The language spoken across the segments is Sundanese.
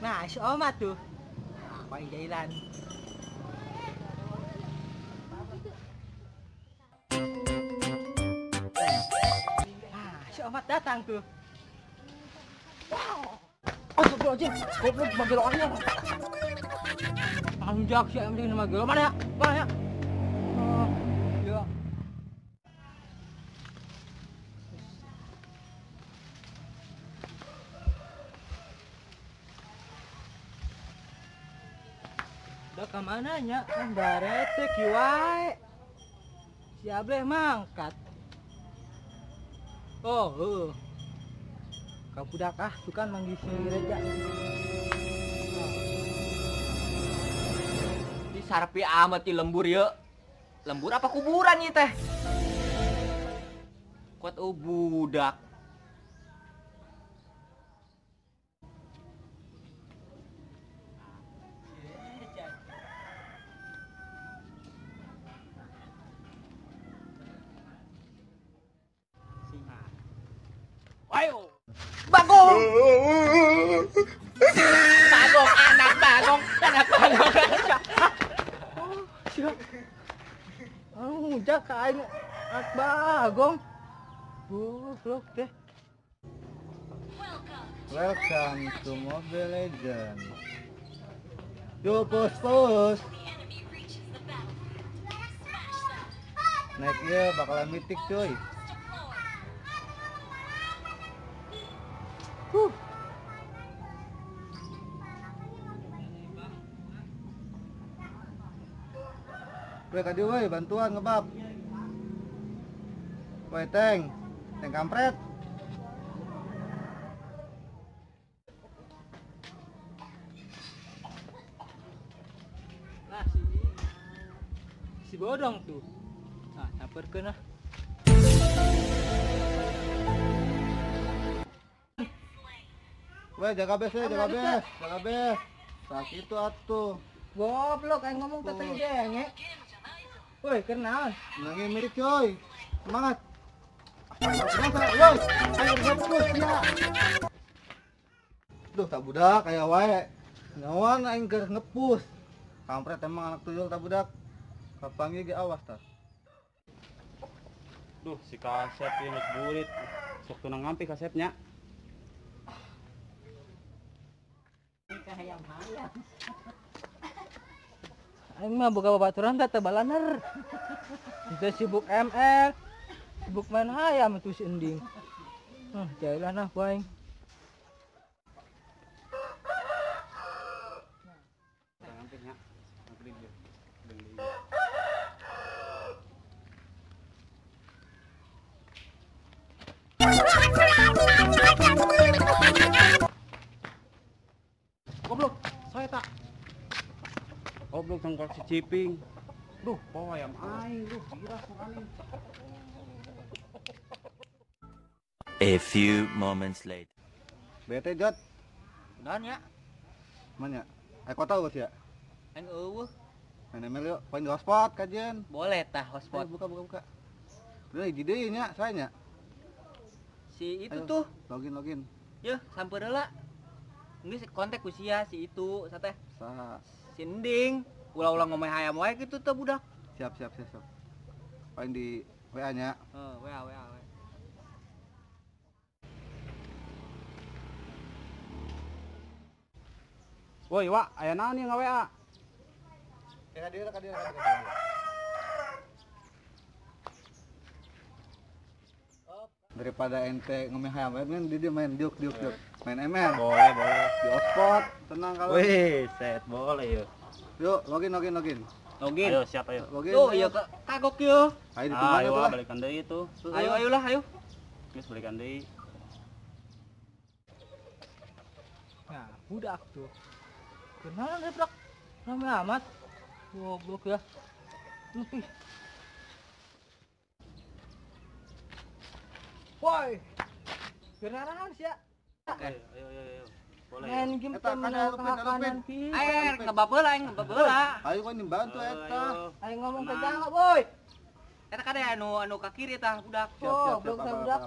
Nah, si Oma tuh. Nah, aing jailan. Nah, si Omat datang tuh. Wow. Astagfirullahaladzim, goblok manggil ayam. Anjak si ayam dengan manggil. Mana ya? Mana ya? Oh, ya. Udah kemana nya? Kan barete kiwae. Si Ableh mangkat. Oh, heeh. Ka budak ah, tuh kan manggil si Reja. Di sarpi amat di lembur ya. Lembur apa kuburan ieu teh? Kuat budak. Ayo. Bagong. Bagong anak bagong, anak bagong. Oh, siap. Oh, jak aing anak bagong. Goblok deh. Welcome to Mobile Legends. Yo pos pos. Naik ya bakalan mitik cuy. Weh kadi weh bantuan ngebab. Weh tank, tank kampret. Nah si bodong tuh. Nah, samperkeun ah. Weh jaga base, jaga base, jaga base. Sakit atuh. Goblok aing ngomong teh teu denge. Woi, kenaon? Nangis mirip coy. Semangat. Woi, ayo ngepush ya. Duh, tak budak kayak wae. Nyawan aing keur ngepush. Kampret emang anak tuyul tak budak. Kapanggih ge awas tah. Duh, si kasep ieu geus burit. Sok tunang ngampi kasepnya. Hayam-hayam. Aing mah boga babaturan teh teu balaner. Teu sibuk ML, sibuk main hayam tuh si Ending. Jailan ah ku aing. Goblok, saya tak. Goblok tongkol si Ciping. Duh, bawa ayam aing, duh, giras sekali. A few moments later. Bete jot. Udahan ya. Mana ya? Ayo kota bos ya. Aing eueuh. Main ML yuk, poin di hotspot kajian. Boleh tah hotspot. Ayo, buka buka buka. Udah hiji deui nya, saya nya. Si itu ayo, tuh. Login login. Yeuh, samper heula. Geus kontak ku sia si itu sateh. Saha? Si Ending. Ulah-ulah ngomong hayam wae kitu teh budak. Siap siap siap siap. Paling di WA nya. Heeh, WA WA WA. Woi, Wak, aya naon ieu nga-WA? Ya ka dieu ka dieu ka dieu. Daripada ente ngomong hayam wae kan dia main diuk diuk diuk. Main ML. Boleh, boleh. Di hotspot, tenang kalau. Wih, set boleh yuk. Yuk, login login login. Login. Ayo, siap ayo. Login. Tuh, iya kagok yeuh. Ayo ditunggu ayo tuh lah. Balikan deui tuh. Ayo ayolah, ayo. Geus balikan deui. Nah, budak tuh. Kenalan deh, budak. Rame amat. Goblok ya. Lebih. Woi. Kenalan sih ya. Ayo ayo ayo. Boleh. Main game teh menang makanan pi. Air ngebab heula aing ngebab heula. Ayo kan dibantu eta. Aing ngomong ke jago, boy. Eta kade anu anu ka kiri tah budak. Siap siap siap budak.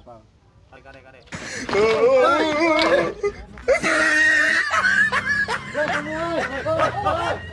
Kade kade kade. Woi, woi.